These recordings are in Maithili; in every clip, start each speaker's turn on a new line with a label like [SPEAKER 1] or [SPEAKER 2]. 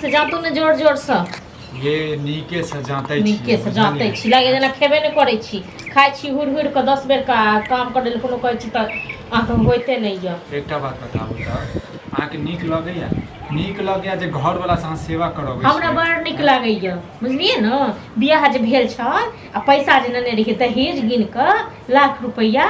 [SPEAKER 1] से जातो ने जोर जोर से।
[SPEAKER 2] ये नीके से जाते छी।
[SPEAKER 1] नीके से जाते छी, लागे जेना खेबे नहि करै छी, खाइ छी हुर हुर कऽ 10 बेर कऽ, आ काम करै लए कोनो कहै छी तऽ अहाँके होइते नहि यऽ।
[SPEAKER 2] एकटा बात बताबू तऽ अहाँके नीक लगैया, नीक लगैया जे घरवला से अहाँ सेवा करबै?
[SPEAKER 1] हमरा बड़ नीक लागैया, बुझलियै ने? बियाह जे भेल छल आ पैसा जे नेने रहियै दहेज गिन कऽ लाख रुपैआ,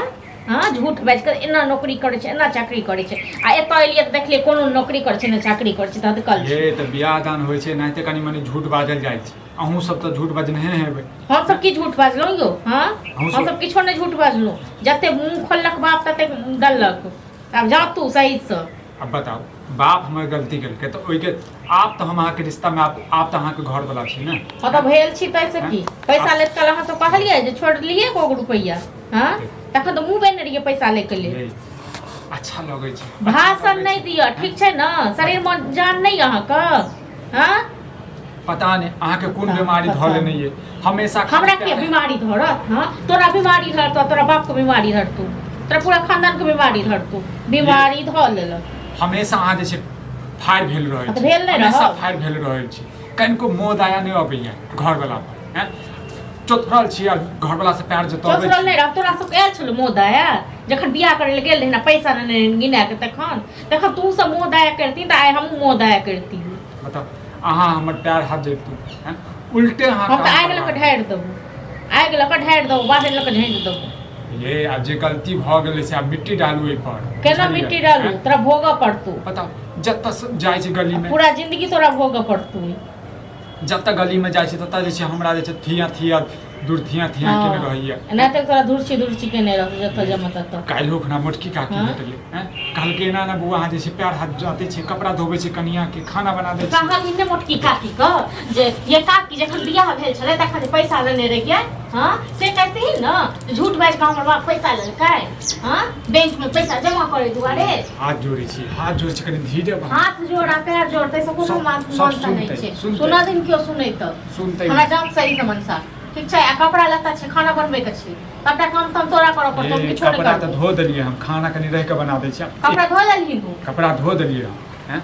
[SPEAKER 1] हँ, झूठ बाजि कऽ एना नौकरी करै छै, एना चाकरी करै छै, आ एतऽ एलियै तऽ देखलियै कोनो नौकरी करै छै ने चाकरी करै छै, धधकल छै।
[SPEAKER 2] हे, तऽ बियाह दान होइ छै एनाहिते कनि मनि झूठ बाजल जाइ छै। अहूँ सब तऽ झूठ बजनेहे हेबै।
[SPEAKER 1] हमसब की झूठ बाजलहुँ यौ? हँ,
[SPEAKER 2] अहूँ सब-
[SPEAKER 1] हमसब किछो नहि झूठ बाजलहुँ। जते मुँह खोललक बाप तते डललक। आब जाउ तू सहीसँ।
[SPEAKER 2] आब बताउ, बाप हमर गलती केलकै तऽ ओहिके आब तऽ हम अहाँके रिश्तामे आब तऽ अहाँके घरवला छी ने?
[SPEAKER 1] हँ तऽ भेल छी, ताहिसँ की? पैसा लैत काल अहाँ सब कहलियै जे छोड़लियै एको गो रुपैआ? हँ, तखन तऽ मुँह बेने रहियै पैसा लैके लेल।
[SPEAKER 2] ये, अच्छा लगै छै अच्छा
[SPEAKER 1] भाषण
[SPEAKER 2] लगै
[SPEAKER 1] नहि
[SPEAKER 2] छै।
[SPEAKER 1] दिअ, ठीक छै ने? शरीरमे जान नहि अहाँके? हँ।
[SPEAKER 2] पता नहि अहाँके कोन
[SPEAKER 1] पता-
[SPEAKER 2] बीमारी धऽ
[SPEAKER 1] पता
[SPEAKER 2] लेने ये, हमेशा खाली
[SPEAKER 1] हमरा के बीमारी धरत? हँ, तोरा बीमारी धरतौ, तोरा बापके बीमारी धरतौ, तोरा पूरा खानदानके बीमारी धरतौ। बीमारी धऽ लेलक।
[SPEAKER 2] हमेशा अहाँ जे छै फायर भेल रहै
[SPEAKER 1] तऽ
[SPEAKER 2] छी।
[SPEAKER 1] भेल नहि
[SPEAKER 2] हमेशा
[SPEAKER 1] रहब।
[SPEAKER 2] फायर भेल रहै छी, कनिको मोह दया नहि अबैया घरवला पर। हैं, चोथरल छी आ घरवला से पैर जतबै
[SPEAKER 1] चौथरल
[SPEAKER 2] छी।
[SPEAKER 1] नहि रहब। तोरा सबके आयल छलो मोह दया जखन बियाह करै लए गेल रही ने, पैसा ने गिना के, तखन तखन तू सब मोह दया करती तऽ आइ हमहूँ मोह दया करती।
[SPEAKER 2] बताउ, अहाँ हमर पैर हाथ जैतू हैं, उल्टे अहाँ
[SPEAKER 1] हम तऽ
[SPEAKER 2] काम
[SPEAKER 1] आगि लऽ कऽ
[SPEAKER 2] करबा
[SPEAKER 1] ढारि देबो, आगि लऽ कऽ ढारि देबो, बाहर लऽ कऽ झाँकि देबो।
[SPEAKER 2] ये, आब जे गलती भऽ गेलै से आब मिट्टी डालू ओहि पर।
[SPEAKER 1] केना
[SPEAKER 2] बुझलियै?
[SPEAKER 1] मिट्टी डालू?
[SPEAKER 2] हैं?
[SPEAKER 1] तोरा भोगऽ पड़तौ।
[SPEAKER 2] बताउ, जतऽ जाइ छै गली में
[SPEAKER 1] पूरा जिंदगी तोरा भोगऽ पड़तौ।
[SPEAKER 2] जतऽ गली में जाइ छै ततऽ जे छै हमरा जे छै थिया थिया दूर थिया थिया केने रहैया।
[SPEAKER 1] एना तक तोरा धुरछी धुरछी केने रहतौ जतऽ जमा ततऽ।
[SPEAKER 2] काल्हिो खुना मोटकी काकी भेटलै हैं, कहलकै एना एना बौआ, अहाँ जे छै पैर हाथ जाते छै, कपड़ा धोबै छै कनिया के, खाना बना दै छै।
[SPEAKER 1] कहलही ने मोटकी काकी के जे ये काकी, जखन बियाह भेल छलै तखन जे पैसा लेने रहियै, हँ, से कहती ने जे झूठ बाजि कऽ हमर बाप पैसा लेलकै, हँ, बैंक में पैसा जमा करे दुआरे।
[SPEAKER 2] हाथ जोड़ै छी, हाथ जोड़ै छी, कनि धीरे बात।
[SPEAKER 1] हाथ जोड़ आ पैर जोड़, ताहिसँ कोनो
[SPEAKER 2] सब
[SPEAKER 1] मानता नहि
[SPEAKER 2] सुनतै,
[SPEAKER 1] छै।
[SPEAKER 2] सुनतै।
[SPEAKER 1] सुनऽ दिन केओ सुनै तऽ
[SPEAKER 2] सुनतै।
[SPEAKER 1] हमरा जान सही से मनसा, ठीक छै? आ कपड़ा लत्ता छै, खाना बनबै के छै, सबटा काम ताम तोरा करऽ पड़तौ, हम
[SPEAKER 2] ए,
[SPEAKER 1] किछो नहि
[SPEAKER 2] कपड़ा तऽ
[SPEAKER 1] करबौ।
[SPEAKER 2] धो देलियै हम, खाना कनि रहि कऽ बना दै छी।
[SPEAKER 1] कपड़ा धो लेलही तू?
[SPEAKER 2] कपड़ा धो देलियै हम। हैं,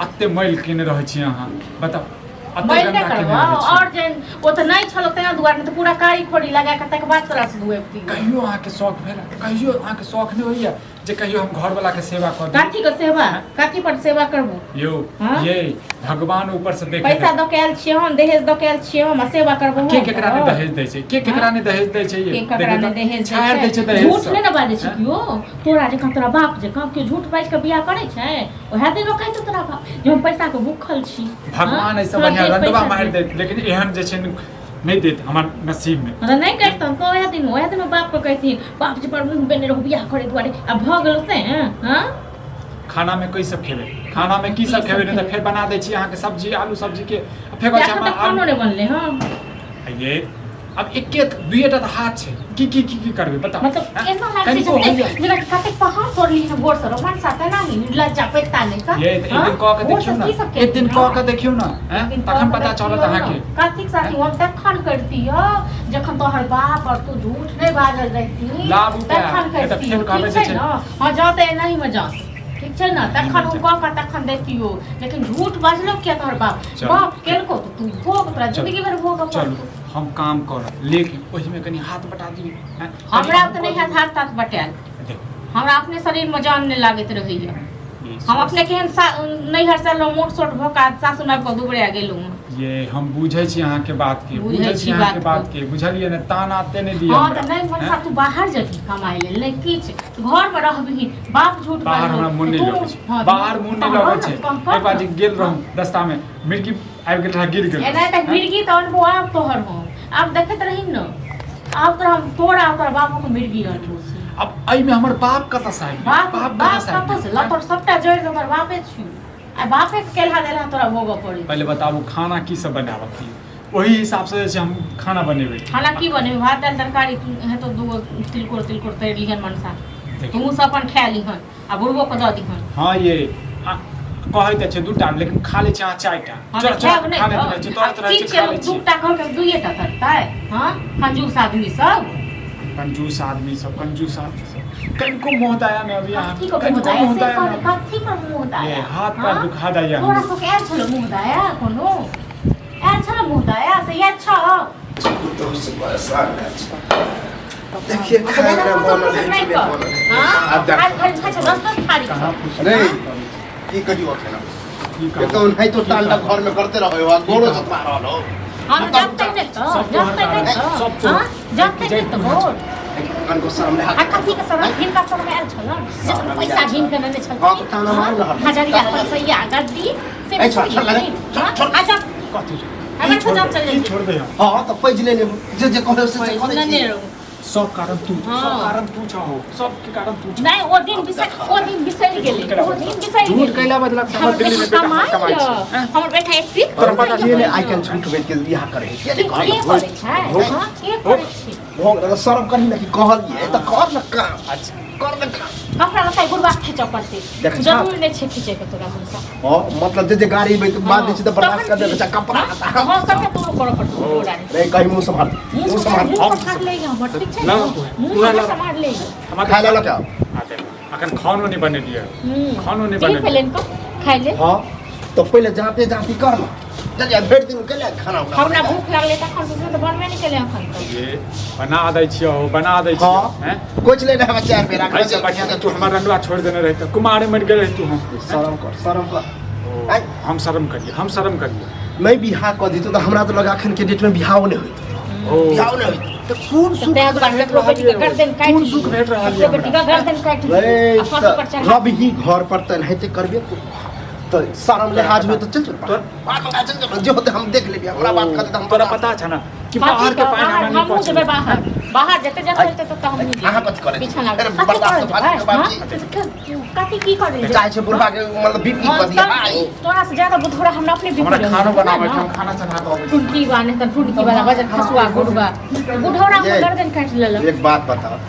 [SPEAKER 2] एते मैल केने रहै छी अहाँ, बताउ, एते
[SPEAKER 1] मैल नहि
[SPEAKER 2] गन्दा केने
[SPEAKER 1] करबौ
[SPEAKER 2] रहै छी।
[SPEAKER 1] और जे ओ तऽ नहि छलो तेना दुआरे, नहि तऽ पूरा कारी खोड़ी लगा कऽ तकर बाद तोरा से धुएबती।
[SPEAKER 2] कहियो अहाँके शौक भेल? कहियो अहाँके शौक नहि होइया जे कहियो हम घरवला के सेवा कऽ दी?
[SPEAKER 1] कथी के सेवा? कथी पर सेवा करबो?
[SPEAKER 2] यौ।
[SPEAKER 1] हाँ?
[SPEAKER 2] ये भगवान ऊपर से देखे।
[SPEAKER 1] पैसा दऽ के आयल छियै हम, दहेज दऽ के आयल छियै हम, आ सेवा करबो
[SPEAKER 2] के
[SPEAKER 1] हम?
[SPEAKER 2] केकरा नहि दहेज दै छै? के केकरा नहि दहेज दै छै ये?
[SPEAKER 1] के ककरा
[SPEAKER 2] देखियौ
[SPEAKER 1] नहि
[SPEAKER 2] तऽ,
[SPEAKER 1] दहेज दै
[SPEAKER 2] छाड़ि दै छै
[SPEAKER 1] छै?
[SPEAKER 2] दहेज
[SPEAKER 1] झूठ
[SPEAKER 2] सब।
[SPEAKER 1] नहि ने बाजै छै
[SPEAKER 2] हैं?
[SPEAKER 1] केओ तोरा जकाँ, तोरा बाप जकाँ केओ झूठ बाजि कऽ बियाह करै छै? ओएह दिन कहैत तोरा बाप जे हम पैसा के भूखल छी।
[SPEAKER 2] भगवान
[SPEAKER 1] हाँ?
[SPEAKER 2] एहिसँ बढ़िआँ
[SPEAKER 1] तोरा
[SPEAKER 2] रंडवा
[SPEAKER 1] पैसा
[SPEAKER 2] मारि
[SPEAKER 1] दे।
[SPEAKER 2] देत, लेकिन एहन जे छै ने नहि देत हमर नसीब में।
[SPEAKER 1] हमरा नहि करितहुँ तऽ ओएह दिन बाप के कहथिन, बाप जे पर मुँह बेने रहू बियाह करे दुआरे, आ भऽ गेल से। हाँ।
[SPEAKER 2] खाना में की सब खेबै? खाना में की सब खेबै? नहि तऽ फेर बना दै छी अहाँके सब्जी, आलू सब्जी के आ फेर कहै छै
[SPEAKER 1] एखन
[SPEAKER 2] हमरा
[SPEAKER 1] तक खानो
[SPEAKER 2] आलू
[SPEAKER 1] नहि बनलै। हँ।
[SPEAKER 2] आ ये आब एके दुइएटा तऽ हाथ छै, की की की की करबै बताउ?
[SPEAKER 1] मतलब
[SPEAKER 2] हैं?
[SPEAKER 1] एना लागै छै
[SPEAKER 2] कनिको होइया?
[SPEAKER 1] जते जेना कि कतेक पहाड़ तोड़ली हन भोर से मनसा, तेना ही लज्जा पैता नहि का।
[SPEAKER 2] ये तऽ एक दिन कऽ के देखियौ ने, एक दिन कऽ के देखियौ ने, हैं? तखन पता चलत अहाँके।
[SPEAKER 1] कथीक साथी? हम तखन करती हो जखन तोहर बाप और तू झूठ नहि बाजल रहती।
[SPEAKER 2] लाभ उपाय।
[SPEAKER 1] तखन
[SPEAKER 2] नहि तऽ
[SPEAKER 1] करती
[SPEAKER 2] फेर
[SPEAKER 1] हो,
[SPEAKER 2] कहबै
[SPEAKER 1] ठीक
[SPEAKER 2] जे
[SPEAKER 1] छै ने? हँ, जाउ तऽ एनाही मे जाउ, ठीक छै ने? तखन हम कऽ के तखन देखियौ, लेकिन झूठ बाजलो किया तोहर बाप?
[SPEAKER 2] चलू।
[SPEAKER 1] बाप केलको तऽ तू भोग, तोरा
[SPEAKER 2] चलू।
[SPEAKER 1] जिंदगी भरि भोगऽ
[SPEAKER 2] चलू।
[SPEAKER 1] पड़तौ।
[SPEAKER 2] हम काम करब, लेकिन ओहिमे कनि हाथ बटा दियौ, हैं? कनि
[SPEAKER 1] हमरा
[SPEAKER 2] अहूँ
[SPEAKER 1] तऽ नहि
[SPEAKER 2] कऽ
[SPEAKER 1] हैत हाथ ताथ बटायल।
[SPEAKER 2] दियौ। देखू।
[SPEAKER 1] हमरा अपने शरीरमे जान नहि लागैत रहैया।
[SPEAKER 2] ये
[SPEAKER 1] हम अपने केहन नैहर से एलहुँ, मोट सोट भऽ कऽ सासु माय कऽ दुबरा गेलहुँ हँ।
[SPEAKER 2] ये हम बुझै छी अहाँके बात के।
[SPEAKER 1] बुझै
[SPEAKER 2] बुझै
[SPEAKER 1] छी
[SPEAKER 2] छी अहाँके
[SPEAKER 1] बात
[SPEAKER 2] बात के, बुझलियै ने? ताना एते नहि दिअ
[SPEAKER 1] हँ
[SPEAKER 2] हमरा,
[SPEAKER 1] तऽ नहि मनसा
[SPEAKER 2] हैं?
[SPEAKER 1] तू बाहर जेबही कमाइ लेल नहि किछु, घरमे रहबही, बाप झूठ
[SPEAKER 2] बाहर
[SPEAKER 1] बाजलौ
[SPEAKER 2] हमरा मोन
[SPEAKER 1] तऽ
[SPEAKER 2] नहि
[SPEAKER 1] तू
[SPEAKER 2] लगै छै।
[SPEAKER 1] हँ
[SPEAKER 2] बाहर मोन नहि
[SPEAKER 1] तहन
[SPEAKER 2] लगै
[SPEAKER 1] रह
[SPEAKER 2] छै।
[SPEAKER 1] ने, तहन कर
[SPEAKER 2] एक बार
[SPEAKER 1] ने।
[SPEAKER 2] जे गेल रहूँ रस्तामे, मिर्गी आबि गेल रहै, गिर गेल
[SPEAKER 1] एना
[SPEAKER 2] रहूँ,
[SPEAKER 1] तऽ
[SPEAKER 2] हैं?
[SPEAKER 1] मिर्गी तऽ अनबो आब तोहर हम आब देखैत रही ने, आब तोरा हम तोरा आ तोरा बापोके मिर्गी अनबो से।
[SPEAKER 2] आब एहिमे हमर बाप कतऽसँ आबि गेल?
[SPEAKER 1] बाप
[SPEAKER 2] बाप
[SPEAKER 1] बाप
[SPEAKER 2] कतऽसँ आबि
[SPEAKER 1] कतऽ से
[SPEAKER 2] गेल?
[SPEAKER 1] लतोर सबटा जड़ि तोहर बापे छियौ आ बापे के केलहा देलहा तोरा भोगऽ पड़ै।
[SPEAKER 2] पहिले बताबू, खाना की सब बनाबऽ की, ओही हिसाबसँ जे छै हम खाना बनेबै।
[SPEAKER 1] खाना की बनेबै? भात दालि तरकारी हेतौ, दूगो तिलकोर तिलकोर तरि लिहन मनसा।
[SPEAKER 2] देखियौ।
[SPEAKER 1] तू सब अपन खा लिहन आ बुढ़बो के दऽ दिहन।
[SPEAKER 2] हँ ये, आ कहै तऽ छै दूटा, लेकिन खा लै छी अहाँ चारिटा।
[SPEAKER 1] हँ
[SPEAKER 2] चोरा
[SPEAKER 1] तऽ
[SPEAKER 2] चोरा
[SPEAKER 1] खायब नहि
[SPEAKER 2] खा लैत रहै
[SPEAKER 1] तऽ
[SPEAKER 2] छी,
[SPEAKER 1] आब
[SPEAKER 2] तोड़ैत रहै
[SPEAKER 1] की
[SPEAKER 2] छी,
[SPEAKER 1] छै
[SPEAKER 2] खा लै छी।
[SPEAKER 1] दूटा कहलकै दुइए टा तरतै? हँ, कंजूस आदमी सब।
[SPEAKER 2] कंजूस आदमी सब, कंजूस आदमी सब। कनिको मोह दाया नहि अबैया
[SPEAKER 1] कथी के
[SPEAKER 2] कनिको
[SPEAKER 1] मुँह दाया
[SPEAKER 2] मोह
[SPEAKER 1] से
[SPEAKER 2] दाया
[SPEAKER 1] कथी
[SPEAKER 2] नहि।
[SPEAKER 1] कथी के मुँह दाया
[SPEAKER 2] ये हाथ पैर
[SPEAKER 1] हाँ?
[SPEAKER 2] दुखा दैया
[SPEAKER 1] तोरा सबके आयल छलो मुँह दाया कोनो आयल छलो मुँह दाया से याद छौ
[SPEAKER 3] तो से परेशान है देखिए खाना बनल है कि नहीं बनल है
[SPEAKER 1] हाँ
[SPEAKER 3] आब देख
[SPEAKER 1] खाली खाली खाइ छौ दस दस थारी
[SPEAKER 2] कहाँ फुस
[SPEAKER 3] रे की कहियो अखन
[SPEAKER 2] की
[SPEAKER 3] एक तो नहीं तो तांडव घर में करते रहो आ गोड़ो जतवा रहल हो
[SPEAKER 1] हम जगतै नहि तऽ
[SPEAKER 2] सब तोहर
[SPEAKER 1] जगतै नहि
[SPEAKER 2] कारण, सब
[SPEAKER 1] तऽ
[SPEAKER 2] तोहर।
[SPEAKER 1] हाँ जगतै नहि तऽ गोड़
[SPEAKER 3] कनको सामने
[SPEAKER 1] आ
[SPEAKER 3] हाथ
[SPEAKER 1] कथी के शरम हिनका शरम आयल छल जे
[SPEAKER 3] शरम
[SPEAKER 1] पैसा
[SPEAKER 3] आयल
[SPEAKER 1] घिन के नेने छलखिन
[SPEAKER 3] हाँ, तऽ ताना मार रहल।
[SPEAKER 1] हजरिया पैसैया गद्दी से
[SPEAKER 3] ए, छोड़, छोड़,
[SPEAKER 1] बुझलियै?
[SPEAKER 3] छोड़,
[SPEAKER 1] हाँ?
[SPEAKER 3] छोड़।
[SPEAKER 1] अच्छा
[SPEAKER 2] कथी छै?
[SPEAKER 1] हमरा
[SPEAKER 2] की छोड़बै?
[SPEAKER 1] छोड़, चल
[SPEAKER 2] की
[SPEAKER 1] जल्दी।
[SPEAKER 2] छोड़बै हम
[SPEAKER 3] हां तऽ पैज लेने हो जे जे कहले से से करै
[SPEAKER 1] नेने
[SPEAKER 3] छी
[SPEAKER 1] रहू।
[SPEAKER 2] सब कारण तू
[SPEAKER 1] हाँ।
[SPEAKER 2] सब कारण तू छहो सबके कारण तू छहो
[SPEAKER 1] नहि ओ दिन बिसरि ओ दिन बिसरि गेलै ओ दिन बिसरि
[SPEAKER 2] झूठ
[SPEAKER 1] गेलै
[SPEAKER 2] कैला बदलक
[SPEAKER 1] हमर
[SPEAKER 2] हमर दिल्ली में
[SPEAKER 1] बेटा
[SPEAKER 2] बेटा
[SPEAKER 1] कमाइ
[SPEAKER 2] कमाइ
[SPEAKER 1] यऽ।
[SPEAKER 2] छै
[SPEAKER 1] हमर बेटा एतेक
[SPEAKER 2] तोरा पता
[SPEAKER 1] कमाइ
[SPEAKER 3] के ने
[SPEAKER 1] यऽ।
[SPEAKER 3] आइ काल्हि झूठ बैठ के बियाह करे के
[SPEAKER 1] के
[SPEAKER 3] ने
[SPEAKER 1] के करै छै हाँ, के करै छै
[SPEAKER 3] भोग लगा शरम करही ना कि कहलिए तऽ कर न काम
[SPEAKER 2] अच्छा
[SPEAKER 3] कर न काम
[SPEAKER 1] कपड़ा लत्ता गुड़बा खींचऽ पड़तै
[SPEAKER 3] देख छा।
[SPEAKER 1] जरूरी नहि छै खींचैके तोरा हुनका
[SPEAKER 3] हां मतलब जे जे गाड़ी में बात दै छै तऽ बर्दाश्त कर दे बच्चा कपड़ा
[SPEAKER 1] हाँ सबके तोरो करऽ पड़तौ तोरा
[SPEAKER 3] रे कहीं मुंह संभाल
[SPEAKER 1] मुँह
[SPEAKER 3] मुंह
[SPEAKER 1] सम्हार
[SPEAKER 3] संभाल
[SPEAKER 1] मुँह सम्हार लेगा हमर ठीक छै
[SPEAKER 2] ना,
[SPEAKER 1] ने
[SPEAKER 2] तू है।
[SPEAKER 1] मुँह
[SPEAKER 2] तू है,
[SPEAKER 1] हमर
[SPEAKER 2] ला।
[SPEAKER 1] सम्हार लेगा
[SPEAKER 2] हमरा
[SPEAKER 3] खाय ले लके आओ
[SPEAKER 2] आ देख अखन खानो नहीं बनेलियै खानो नहीं
[SPEAKER 1] ठीक
[SPEAKER 2] बनेलियै
[SPEAKER 1] भेलै ने खाइ ले
[SPEAKER 3] हां तो पहिले जाते जाती कर ना जल्दी आ भेट दिन के ले खाना उना
[SPEAKER 1] हमरा भूख लागलै तखन से तऽ बनबे नहि केलै अखन तक
[SPEAKER 2] ये बना दै छियौ बना दै छियौ
[SPEAKER 3] हाँ
[SPEAKER 2] हैं
[SPEAKER 3] कुछ लेने हम चार बेरा
[SPEAKER 2] ऐसे बढ़िया तऽ तू हमर रंडुआ छोड़ देने रही तऽ कुमारे मरि गेल रही तू हम
[SPEAKER 3] शरम कर शरम कर
[SPEAKER 2] ओ,
[SPEAKER 3] आइ।
[SPEAKER 2] हम शरम करिए हम शरम करिए
[SPEAKER 3] नहीं बियाह कऽ दितौ तऽ हमरा तऽ लगा अखन के डेट में बियाहो नहि होइत
[SPEAKER 2] ओ
[SPEAKER 3] बियाहो नहि होइत तऽ कोन
[SPEAKER 1] तऽ
[SPEAKER 3] सुख
[SPEAKER 1] तैं दुआरे
[SPEAKER 3] भेट
[SPEAKER 1] ककरो
[SPEAKER 3] रहल
[SPEAKER 1] बेटीके
[SPEAKER 3] यऽ?
[SPEAKER 1] गर्दन काटि
[SPEAKER 2] कोन सुख भेट रहल
[SPEAKER 1] ककरो
[SPEAKER 2] यऽ
[SPEAKER 1] बेटीके गर्दन काटि
[SPEAKER 3] रे
[SPEAKER 1] आ फांसी पर
[SPEAKER 3] तऽ
[SPEAKER 1] चढ़ा
[SPEAKER 3] रवि घर पर तऽ एनाहिते करबे तू तऽ शरम लिहाज हुए तऽ चल चल बाहर मंगा चल चल जे होते हम देख लेबे हमरा बात करते तऽ हम
[SPEAKER 2] तोरा पता छ ना कि बाहर के पानि हमरा नहीं
[SPEAKER 1] हमहूँ
[SPEAKER 2] पहुँचलै।
[SPEAKER 1] जेबै बाहर बाहर जते जगह हेतै तते हमहूँ जेबै
[SPEAKER 3] अहाँ कथी करै छी?
[SPEAKER 1] पीछा लागल
[SPEAKER 3] अरे बर्दाश्त भाजी के बाप
[SPEAKER 1] कथी की करै छै
[SPEAKER 3] चाहे छै बुढ़वा के मतलब बीपी कऽ दिया भाई
[SPEAKER 1] तोरा से ज्यादा बुधोरा हमरा अपने बीपी
[SPEAKER 2] हमरा खानो बनाबै छै हम खाना चढ़ा कऽ अबै छी।
[SPEAKER 1] टुनकी बा नहीं तऽ टुनकी वाला वजन खसुआ गुड़बा बुढ़ौरा
[SPEAKER 3] ये।
[SPEAKER 1] गर्दन काटि लेलक
[SPEAKER 3] एक बात बताओ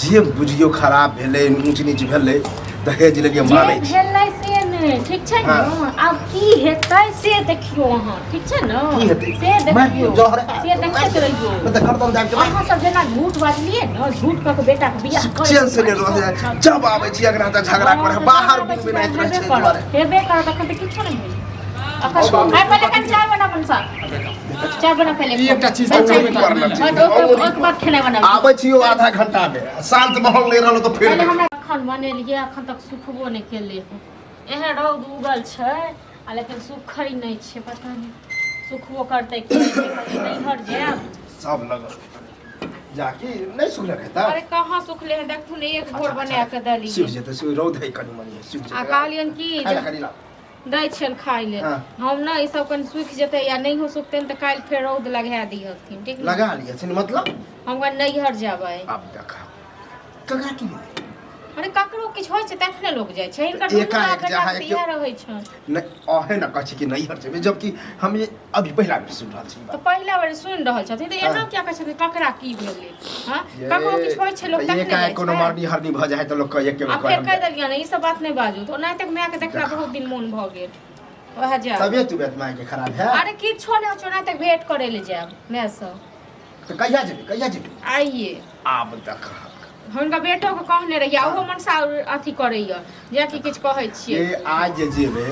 [SPEAKER 3] जे बुझियो खराब भेलै ऊँच नीच भेलै दहेज लेलियै
[SPEAKER 1] जे
[SPEAKER 3] मानै छी
[SPEAKER 1] भेलै से नहि ठीक छै ने
[SPEAKER 3] हाँ।
[SPEAKER 1] आब की हेतै से देखियौ अहाँ ठीक छै ने
[SPEAKER 3] की हेतै?
[SPEAKER 1] से
[SPEAKER 3] मारि
[SPEAKER 1] देखियौ
[SPEAKER 3] दियौ, जहर है।
[SPEAKER 1] से देखैत रहियौ
[SPEAKER 3] मतलब गर्दन दाबि के
[SPEAKER 1] अहाँ सब जेना झूठ बाजलियै ने झूठ कऽ के बेटाके बियाह करै
[SPEAKER 3] चैन से नहि रहै जब आबै छी अगना तऽ झगड़ा करे बाहर बिन बिनाइत रहै छै एहि दुआरे
[SPEAKER 1] हेबे करत अखन तऽ किछो नहि भेल अखन आइ पहिले कनि चाय बना मनसा चाय बना पहिले
[SPEAKER 2] ई एकटा चीज तऽ
[SPEAKER 1] चाय
[SPEAKER 2] करबै
[SPEAKER 1] बना।
[SPEAKER 2] तखने
[SPEAKER 1] हाँ,
[SPEAKER 2] ने।
[SPEAKER 1] तऽ ओकर बाद खेनाइ बनाबै
[SPEAKER 3] आबै छी आधा घंटा मे शांत माहौल नहि रहल तऽ फेर
[SPEAKER 1] पहिले हमरा अखन बनेलियै अखन तक सुखबो नहि केलै हन एहन रौद उगल छै आ लेकिन सुखै नहि छै पता नहि सुखबो करतै कि नहि कहलियै नैहर जायब
[SPEAKER 3] सब लगल जाकि नहि सुखलक हेतै
[SPEAKER 1] अरे कहाँ सुखले हन देखथुन एक भोर बना कऽ देलियै
[SPEAKER 3] सुखि जेतै सुख रौद है कनि मनि सुखि
[SPEAKER 1] आ
[SPEAKER 3] जेतै
[SPEAKER 1] कहलियनि कि
[SPEAKER 3] खाय
[SPEAKER 1] जे
[SPEAKER 3] लए कनि लाउ।
[SPEAKER 1] दै छियनि खाय लेल
[SPEAKER 3] हाँ।
[SPEAKER 1] हम ने ई सब कनि सुखि जेतै या नहियो सुखतै तऽ काल्हि फेर रौद लगा दिहथिन ठीक ने
[SPEAKER 3] लगा लिअ मतलब
[SPEAKER 1] हम कनि नैहर जेबै
[SPEAKER 3] आब देखा ककरा की भेलै?
[SPEAKER 1] अरे ककरो किछु होइ छै तखने लोक जाइ छै हिनकर दुनू
[SPEAKER 3] एकाएक
[SPEAKER 1] बेटा
[SPEAKER 3] जहाँ
[SPEAKER 1] तऽ
[SPEAKER 3] एक-
[SPEAKER 1] इएह रहै छनि
[SPEAKER 3] नहि अहे ने कहै छी कि नैहर जेबै जबकि हम ये अभी पहिला बेर सुनि रहल छी ई
[SPEAKER 1] तऽ
[SPEAKER 3] बात।
[SPEAKER 1] पहिला बेर सुनि रहल छथिन तऽ एना
[SPEAKER 3] हाँ।
[SPEAKER 1] किया कहै छथिन ककरा की भेलै हँ
[SPEAKER 3] ये,
[SPEAKER 1] ककरो किछु होइ छै लोक
[SPEAKER 3] तऽ
[SPEAKER 1] तखने
[SPEAKER 3] एकाएक
[SPEAKER 1] जाइ
[SPEAKER 3] कोनो
[SPEAKER 1] छै
[SPEAKER 3] मरनी हरनी भऽ जाइ है तऽ लोक कहे के
[SPEAKER 1] आ फेर कहि देलियै ने ई सब बात नहि बाजू तऽ ओनाहिते मायके देखला बहुत दिन मोन भऽ गेल वएह जायब
[SPEAKER 3] तबियत उबियत माय के खराब है
[SPEAKER 1] अरे किछो नहि होइ छै ओनाहिते भेंट करै लए जायब मायसँ
[SPEAKER 3] तऽ कहिया जेबै कहिया जेबै
[SPEAKER 1] आइए
[SPEAKER 3] आब देख
[SPEAKER 1] हुनका बेटोके कहने रहियै ओहो मनसा अथी करैया जेकि किछु कहै छियै
[SPEAKER 3] ये आज जे जेबै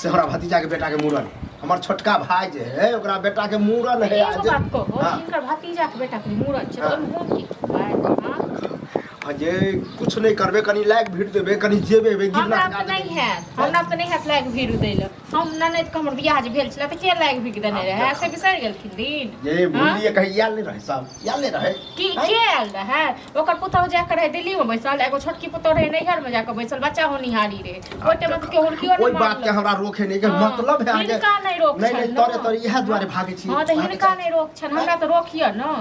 [SPEAKER 3] से हमरा भतीजा के बेटा के मूड़न है। हमर छोटका भाई जे है ओकरा बेटा के मूड़न है
[SPEAKER 1] एगो
[SPEAKER 3] आज
[SPEAKER 1] बात कहू
[SPEAKER 3] हाँ।
[SPEAKER 1] हिनकर भतीजाके बेटाके मूड़न छै तऽ
[SPEAKER 3] हाँ।
[SPEAKER 1] ओहिमे हम की खेबै हाँ?
[SPEAKER 3] हाँ जे कुछ नहीं करबे कनी लाइक भीड़ देबे कनी जेबे एबे गिरना
[SPEAKER 1] हमरा तऽ नहि हैत हमरा तऽ नहि हैत लाइक भीड़ दै लए हम ननैद के हमर बियाह जे भेल छलै तऽ के लाइक भीड़ देने रहै से बिसरि गेलखिन दिन
[SPEAKER 3] ये
[SPEAKER 1] हाँ?
[SPEAKER 3] भूलिए कहीं आयल नहीं रहे सब आयल नहीं रहे
[SPEAKER 1] की के आयल रहै ओकर पुतहु जाके रहै दिल्ली में बैसल एगो छोटकी पुतहु रहै नैहर में जाके बैसल बच्चा होनिहारी रहै ओहि टाइम में तऽ केओ हुनकियो
[SPEAKER 3] ओहि
[SPEAKER 1] नहि
[SPEAKER 3] बात के
[SPEAKER 1] मारलक
[SPEAKER 3] हमरा रोके नहीं के
[SPEAKER 1] हाँ,
[SPEAKER 3] मतलब है आगे
[SPEAKER 1] हिनका नहि रोक
[SPEAKER 3] नहीं
[SPEAKER 1] छनि
[SPEAKER 3] नहीं
[SPEAKER 1] ने।
[SPEAKER 3] तोरे तोरे इएह दुआरे भागे छी
[SPEAKER 1] हँ तऽ हिनका नहि रोक छनि हमरा तऽ रोकिय ने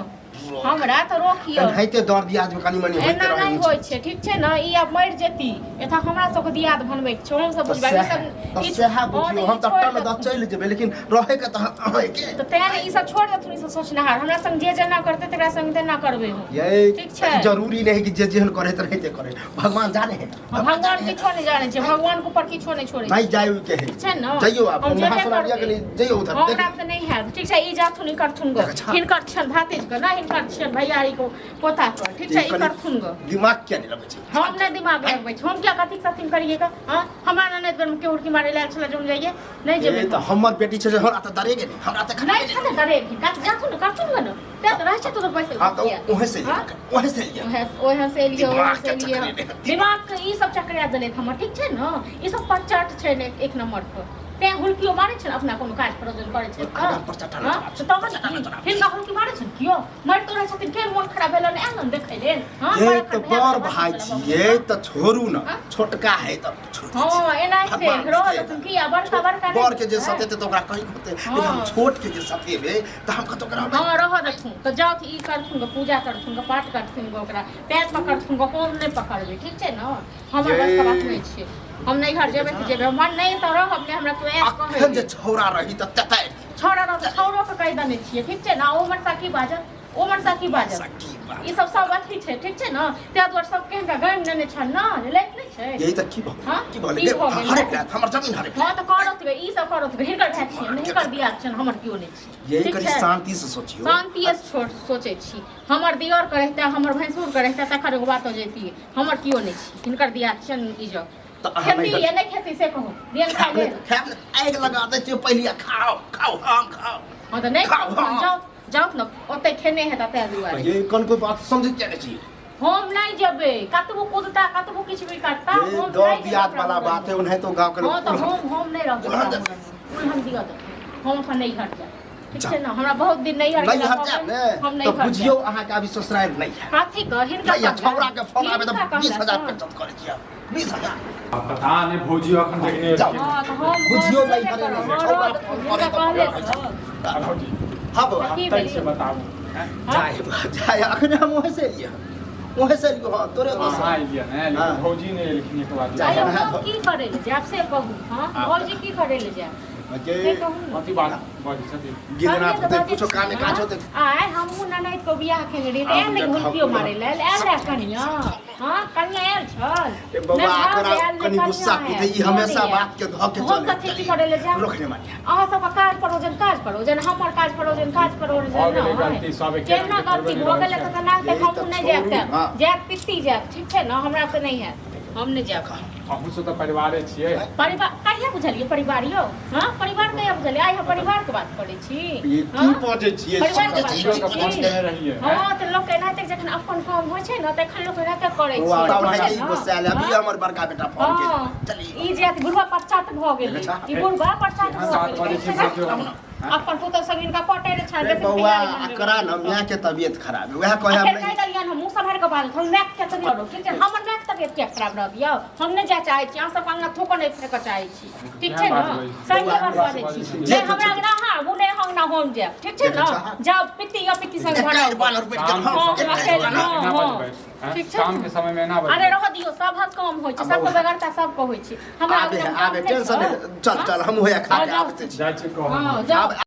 [SPEAKER 1] हमरा तऽ रोकिय
[SPEAKER 3] एनाहिते दर दियाद में कनी मनी होइत
[SPEAKER 1] एना
[SPEAKER 3] रहै
[SPEAKER 1] नहि होइ छै ठीक छै ने ई आब मरि जेती एतऽ हमरा सबके दियाद बनबैके छै हम सब
[SPEAKER 3] तऽ
[SPEAKER 1] बुझबै
[SPEAKER 3] सएह
[SPEAKER 1] सब
[SPEAKER 3] तऽ
[SPEAKER 1] ई
[SPEAKER 3] सएह
[SPEAKER 1] हँ,
[SPEAKER 3] बुझियौ
[SPEAKER 1] तऽ
[SPEAKER 3] हम
[SPEAKER 1] ई
[SPEAKER 3] तऽ
[SPEAKER 1] छोड़ि
[SPEAKER 3] टन दऽ
[SPEAKER 1] देथुन।
[SPEAKER 3] चलि जेबै लेकिन रहैके तऽ अहाँके
[SPEAKER 1] तऽ तें ने ई सब छोड़ि देथुन ई सब सोचनिहार हमरा संग जे जेना करतै तकरा संग तेना करबै हम
[SPEAKER 3] ये
[SPEAKER 1] ठीक छै।
[SPEAKER 3] जरूरी नहीं कि जे जेहन करे तऽ रहते करे भगवान जाने है
[SPEAKER 1] भगवान किछो नहि जानै छै भगवान के ऊपर किछो नहि छोड़ै छै
[SPEAKER 3] नहीं जाय के है
[SPEAKER 1] छै ने
[SPEAKER 3] जइयो आप
[SPEAKER 1] हम
[SPEAKER 3] नहा
[SPEAKER 1] जेबे
[SPEAKER 3] सुना लिया
[SPEAKER 1] करबै।
[SPEAKER 3] कनी जइयो उधर
[SPEAKER 1] हमरा तऽ नहि हैत ठीक छै ई जाथुन ई करथुन गो
[SPEAKER 3] अच्छा।
[SPEAKER 1] हिनकर छनि भातिज के ने हिनकर हिनकर छियनि भैयारी को पोता के, ठीक छै? ई
[SPEAKER 3] कनि
[SPEAKER 1] करथुन ग।
[SPEAKER 3] दिमाग किया नहि लगै छै?
[SPEAKER 1] हम नहि दिमाग लगबै छी। हम किया कथी सथिन करिए ग? हाँ, हमरा ननद घर में केहू की मारे लायल छला जोन जाइए नहि
[SPEAKER 3] ए
[SPEAKER 1] जेबै।
[SPEAKER 3] तऽ हमर बेटी छै जे हमरा तऽ डरे गेलै, हमरा तऽ खराब
[SPEAKER 1] नहि छै ने डरे हिनका, तऽ जाथुन ने करथुन ग ने, तें तऽ रहै छै तोर पैसे।
[SPEAKER 3] हाँ तऽ ओहे से
[SPEAKER 1] हाँ?
[SPEAKER 3] ओहे से लिअ।
[SPEAKER 1] ओहे ओहे से एलियै, ओहे
[SPEAKER 3] दिमाग
[SPEAKER 1] से
[SPEAKER 3] के
[SPEAKER 1] एलियै।
[SPEAKER 3] चक्करे नहि।
[SPEAKER 1] दिमाग के ई सब चकरा देलथि हमर, ठीक छै ने? ई सब पचट छै ने एक नंबर पर, तें हुलकियो मारै छै ने अपना कोनो काज प्रयोजन करै छै तऽ।
[SPEAKER 3] आगाँ पर चट्टान
[SPEAKER 1] हाँ?
[SPEAKER 3] चढ़ा
[SPEAKER 1] तऽ तहन
[SPEAKER 3] चट्टान
[SPEAKER 1] की?
[SPEAKER 3] चढ़ा।
[SPEAKER 1] हिनका हुलकी मारै छनि कियो? मरितो रहै छथिन, फेर मोन खराब भेलनि आयल ने देखै लेल। हाँ,
[SPEAKER 3] ये
[SPEAKER 1] बड़
[SPEAKER 3] तऽ
[SPEAKER 1] एखन
[SPEAKER 3] बड़
[SPEAKER 1] भए
[SPEAKER 3] भाय
[SPEAKER 1] गेल
[SPEAKER 3] छियै तऽ छोड़ू ने।
[SPEAKER 1] हाँ?
[SPEAKER 3] छोटका है तऽ छोड़ दै
[SPEAKER 1] हँ
[SPEAKER 3] छियै।
[SPEAKER 1] एनाहिते
[SPEAKER 3] भगवान
[SPEAKER 1] रहऽ
[SPEAKER 3] देतै।
[SPEAKER 1] देथुन की आ बड़का बड़का नहि
[SPEAKER 3] बड़ के जे
[SPEAKER 1] छै।
[SPEAKER 3] सतेतै तऽ ओकरा कहीं होतै, लेकिन हम
[SPEAKER 1] हाँ।
[SPEAKER 3] छोट के जे सतेबै तऽ हम कतौ रहबै?
[SPEAKER 1] हँ, रहऽ देथुन तऽ जाउथ ई करथुन ग, पूजा करथुन ग, पाठ करथुन ग, ओकरा पैर पकड़थुन ग, हम नहि पकड़बै, ठीक छै ने? हमर बस के बात नहि छै। हम नैहर जेबै तऽ जेबै, हमर नहि तऽ रहब नहि, हमरा केओ आयत कहै
[SPEAKER 3] अखन जे छौड़ा रही तऽ ततारि दी।
[SPEAKER 1] छौड़ा रहत तऽ छौड़ो के कहि देने छियै, ठीक छै ने? ओ मनसा की बाजत, ओ मनसा की बाजत,
[SPEAKER 3] सकी बात।
[SPEAKER 1] ई सब सब अथी छै, ठीक छै ने? ताहि दुआरे सबके हिनका गामि नेने छल ने, लैत नहि छै।
[SPEAKER 3] यही तऽ की भऽ गेलै?
[SPEAKER 1] हाँ?
[SPEAKER 3] की भऽ
[SPEAKER 1] की
[SPEAKER 3] गेलै?
[SPEAKER 1] भऽ गेलै?
[SPEAKER 3] हड़प लेत हमर जमीन, हड़प
[SPEAKER 1] हँ तऽ करत गे, ई सब करत गे, हिनकर भाय छियनि, हिनकर दियाद छियनि, हमर केओ नहि छै।
[SPEAKER 3] यही
[SPEAKER 1] ठीक
[SPEAKER 3] कनि
[SPEAKER 1] छै?
[SPEAKER 3] शांति से सोचियौ।
[SPEAKER 1] शान्तिए से सोचै छी। हमर दियर के रहिते, हमर भैंसुर के रहिते, तखन एगो बात हो जैतियै। हमर केओ नहि छै, हिनकर दियाद छियनि ई जग।
[SPEAKER 3] तऽ अहाँ
[SPEAKER 1] खेती
[SPEAKER 3] नहि
[SPEAKER 1] या नहि खेती से कहू, दियन खाय लेल।
[SPEAKER 3] खायब ने, आगि लगा दै छियै पहिले, खाओ खाओ, आम खाओ।
[SPEAKER 1] हँ तऽ नहि
[SPEAKER 3] खाउ,
[SPEAKER 1] खाउ,
[SPEAKER 3] हँ।
[SPEAKER 1] जाउ जाउ ने, ओतै खेने हेता ताहि दुआरे।
[SPEAKER 3] ये कोन कोई बात समझै किया नहि छियै?
[SPEAKER 1] हम नहि जेबै, कतबो कुदता, कतबो किछु भी करता,
[SPEAKER 3] ये
[SPEAKER 1] हम
[SPEAKER 3] दौड़
[SPEAKER 1] नहि जेबै
[SPEAKER 3] दियाद
[SPEAKER 1] ओकरा
[SPEAKER 3] वाला
[SPEAKER 1] मुड़न
[SPEAKER 3] बात है,
[SPEAKER 1] मे।
[SPEAKER 3] ओनाहितो गाँव के लोग
[SPEAKER 1] हँ तऽ हम नहि रहबै
[SPEAKER 3] उल्हन
[SPEAKER 1] ओकरा
[SPEAKER 3] दे।
[SPEAKER 1] मुड़न मे। उल्हन दिअ तऽ हम अपन नैहर जायब, ठीक
[SPEAKER 3] जा।
[SPEAKER 1] छै ने? हमरा बहुत दिन नैहर
[SPEAKER 3] नहीं
[SPEAKER 1] गेला
[SPEAKER 3] हट
[SPEAKER 1] भऽ
[SPEAKER 3] जायब
[SPEAKER 1] गेल,
[SPEAKER 3] ने
[SPEAKER 1] हम
[SPEAKER 3] तऽ
[SPEAKER 1] नैहर
[SPEAKER 3] बुझियौ
[SPEAKER 1] जायब।
[SPEAKER 3] अहाँके अभी ससुरारि नहि है।
[SPEAKER 1] कथी कह हिनका
[SPEAKER 3] नहीं है,
[SPEAKER 1] कहला?
[SPEAKER 3] छौड़ा के फोन आबे तऽ
[SPEAKER 1] हिनका
[SPEAKER 3] 20,000
[SPEAKER 1] कहला?
[SPEAKER 3] बेइज्जत करै छियै, 20,000।
[SPEAKER 2] आ पता नहि भौजी अखन तक नहि
[SPEAKER 3] जाउ।
[SPEAKER 2] एलखिन।
[SPEAKER 1] हँ तऽ हम
[SPEAKER 3] बुझियौ
[SPEAKER 1] हम
[SPEAKER 3] नहि
[SPEAKER 1] जेबे
[SPEAKER 3] करे
[SPEAKER 1] करब।
[SPEAKER 3] नहि,
[SPEAKER 1] हँ,
[SPEAKER 3] छौड़ा
[SPEAKER 1] रहऽ
[SPEAKER 3] फोन
[SPEAKER 1] देथुन,
[SPEAKER 3] करे
[SPEAKER 1] हिनका
[SPEAKER 3] तऽ
[SPEAKER 1] कहले
[SPEAKER 3] फोन
[SPEAKER 1] सँ।
[SPEAKER 2] आ भौजी
[SPEAKER 3] हाँ बौआ।
[SPEAKER 1] की
[SPEAKER 2] तै
[SPEAKER 1] भेल?
[SPEAKER 2] से बताबू हैं?
[SPEAKER 1] हाँ?
[SPEAKER 3] जाय जाय, अखने हम वहीं से एलियै हन, वहीं से एलियै हँ तोरे
[SPEAKER 2] अहाँ
[SPEAKER 3] ओतऽ से।
[SPEAKER 2] एलियै ने, लेकिन
[SPEAKER 3] हाँ।
[SPEAKER 2] भौजी नहि एलखिन एक बार।
[SPEAKER 3] जाय।
[SPEAKER 1] आइयो
[SPEAKER 3] नहा
[SPEAKER 1] हम
[SPEAKER 3] धो।
[SPEAKER 1] की करै लए जायब से कहू? हाँ,
[SPEAKER 2] आ-
[SPEAKER 1] भौजी की करै लए जायब से कहू ने?
[SPEAKER 2] कथी बात बजै छथिन?
[SPEAKER 3] गिरनाथ
[SPEAKER 1] कहलियै तऽ
[SPEAKER 3] होतै,
[SPEAKER 1] बजै
[SPEAKER 3] कुछो कामे
[SPEAKER 1] छी,
[SPEAKER 3] काज
[SPEAKER 1] हाँ?
[SPEAKER 3] होतै।
[SPEAKER 1] आइ हमहूँ ननैद के बियाह केने रहियै तऽ आयल नहि घुलपियो मारै लेल आयल रहए कनिया? हाँ, कनिया आयल छल?
[SPEAKER 3] ए बौआ,
[SPEAKER 1] नहि भाव
[SPEAKER 3] एकरा
[SPEAKER 1] आयल, नहि
[SPEAKER 3] कनि
[SPEAKER 1] कनिया
[SPEAKER 3] गुस्सा
[SPEAKER 1] आयल,
[SPEAKER 3] कुदै, ई
[SPEAKER 1] केओ
[SPEAKER 3] हमेशा
[SPEAKER 1] नहि आयल।
[SPEAKER 3] बात के धऽ के
[SPEAKER 1] हम
[SPEAKER 3] चलै।
[SPEAKER 1] कथी की करै लए जायब?
[SPEAKER 3] रोकने मानिया।
[SPEAKER 1] अहाँ सबके काज परोजन, काज परोजन, हमर काज परोजन, काज परोजन।
[SPEAKER 2] भऽ गेलै
[SPEAKER 1] नहि।
[SPEAKER 2] गलती, सब एके
[SPEAKER 1] केना
[SPEAKER 2] रंग के
[SPEAKER 1] गलती
[SPEAKER 2] थोड़बे
[SPEAKER 1] भऽ
[SPEAKER 2] रहै
[SPEAKER 1] गेलै
[SPEAKER 2] छै।
[SPEAKER 1] तऽ तेनाहिते
[SPEAKER 3] यही
[SPEAKER 1] हमहूँ
[SPEAKER 3] तऽ
[SPEAKER 1] नहि जायब
[SPEAKER 3] छोड़ू,
[SPEAKER 1] तऽ
[SPEAKER 3] हाँ।
[SPEAKER 1] जायब पित्ती जायब, ठीक छै ने? हमरा तऽ नहि हैत, हम नहि जायब।
[SPEAKER 2] अहूँ सब तऽ परिवारे छियै।
[SPEAKER 1] परिवार कहिया बुझलियै? परिवार यौ, हाँ, परिवार कहिया बुझलियै? आइ हम परिवार के बात करै छी।
[SPEAKER 3] ई की
[SPEAKER 1] हाँ?
[SPEAKER 3] बजै छियै?
[SPEAKER 1] परिवार के
[SPEAKER 3] समझै
[SPEAKER 1] बात
[SPEAKER 3] छियै,
[SPEAKER 1] करै
[SPEAKER 2] के
[SPEAKER 1] छी।
[SPEAKER 2] फोन केने रहियै हैं?
[SPEAKER 1] हाँ तऽ लोक एनाहिते जखन अपन काम होइ छै ने तखन लोक एनाहिते करै छै,
[SPEAKER 3] बौआ,
[SPEAKER 1] ठीक
[SPEAKER 3] ओनाहिते
[SPEAKER 1] छै
[SPEAKER 3] ई
[SPEAKER 1] ने?
[SPEAKER 3] गुस्सायल है, अभी
[SPEAKER 1] हाँ?
[SPEAKER 3] हमर बड़का बेटा फोन
[SPEAKER 1] हाँ,
[SPEAKER 3] केलकै। चलिए।
[SPEAKER 1] ई जे अथी बुढ़वा पश्चात भऽ गेलै,
[SPEAKER 3] अच्छा।
[SPEAKER 1] ई बुढ़वा पश्चात
[SPEAKER 2] केहन
[SPEAKER 1] भऽ
[SPEAKER 2] बात
[SPEAKER 1] गेलै,
[SPEAKER 2] बजै छी
[SPEAKER 1] ठीक छै
[SPEAKER 2] भौजी?
[SPEAKER 1] ने?
[SPEAKER 2] हैं?
[SPEAKER 1] अपन पुतहु संग हिनका पटै नहि छनि,
[SPEAKER 3] रे
[SPEAKER 1] बेसी
[SPEAKER 3] बौआ,
[SPEAKER 1] तैयारी बनबै
[SPEAKER 3] एकरा न माय के तबियत खराब है, वएह कहे
[SPEAKER 1] आ
[SPEAKER 3] हम
[SPEAKER 1] फेर
[SPEAKER 3] नहीं।
[SPEAKER 1] कहि देलियनि हम मुँह सम्हारि कऽ बाजल, हम मायके किया तऽ नहि करू, ठीक छै? हमर मायके तबियत किया खराब रहत यौ? हम नहि जाय चाहै छी, अहाँ सबके अङ्गना थूको नहि फेकऽ चाहै छी, ठीक छै ने? सही
[SPEAKER 3] बौआ,
[SPEAKER 1] बात बाजै छी।
[SPEAKER 3] जे
[SPEAKER 1] नहि हमरा अङ्गना अहाँ आबू, नहि अहाँ अङ्गना हम जायब, ठीक छै ने? जाउ पित्ती या पित्ती संग
[SPEAKER 3] एकाइ
[SPEAKER 1] भराउ।
[SPEAKER 3] बानर बैठ गेल,
[SPEAKER 2] काम
[SPEAKER 3] हँ,
[SPEAKER 2] के
[SPEAKER 1] हँ,
[SPEAKER 2] समय
[SPEAKER 1] अकेले,
[SPEAKER 2] मे
[SPEAKER 1] हँ,
[SPEAKER 2] एना
[SPEAKER 1] हँ।
[SPEAKER 2] बजबै हैं?
[SPEAKER 1] ठीक छै
[SPEAKER 2] काम
[SPEAKER 1] ने?
[SPEAKER 2] के समय मे एना
[SPEAKER 1] अरे
[SPEAKER 2] बजबै।
[SPEAKER 1] रहऽ दियौ, सभक काम होइ छै,
[SPEAKER 3] आ
[SPEAKER 1] सबके
[SPEAKER 3] बौआ।
[SPEAKER 1] बेगरता सबके होइ छै। हमरा
[SPEAKER 3] आबे
[SPEAKER 1] अङ्गना
[SPEAKER 3] है,
[SPEAKER 1] काम
[SPEAKER 3] आबे
[SPEAKER 1] नहि
[SPEAKER 3] टेंशन
[SPEAKER 1] छै।
[SPEAKER 3] नहीं, चल
[SPEAKER 1] हँ?
[SPEAKER 3] चल, हम होया खा
[SPEAKER 1] हँ,
[SPEAKER 3] के
[SPEAKER 1] जाउ।
[SPEAKER 3] आबते छी।
[SPEAKER 2] जाइ छी कहब।
[SPEAKER 1] हँ जाउ।
[SPEAKER 3] आब।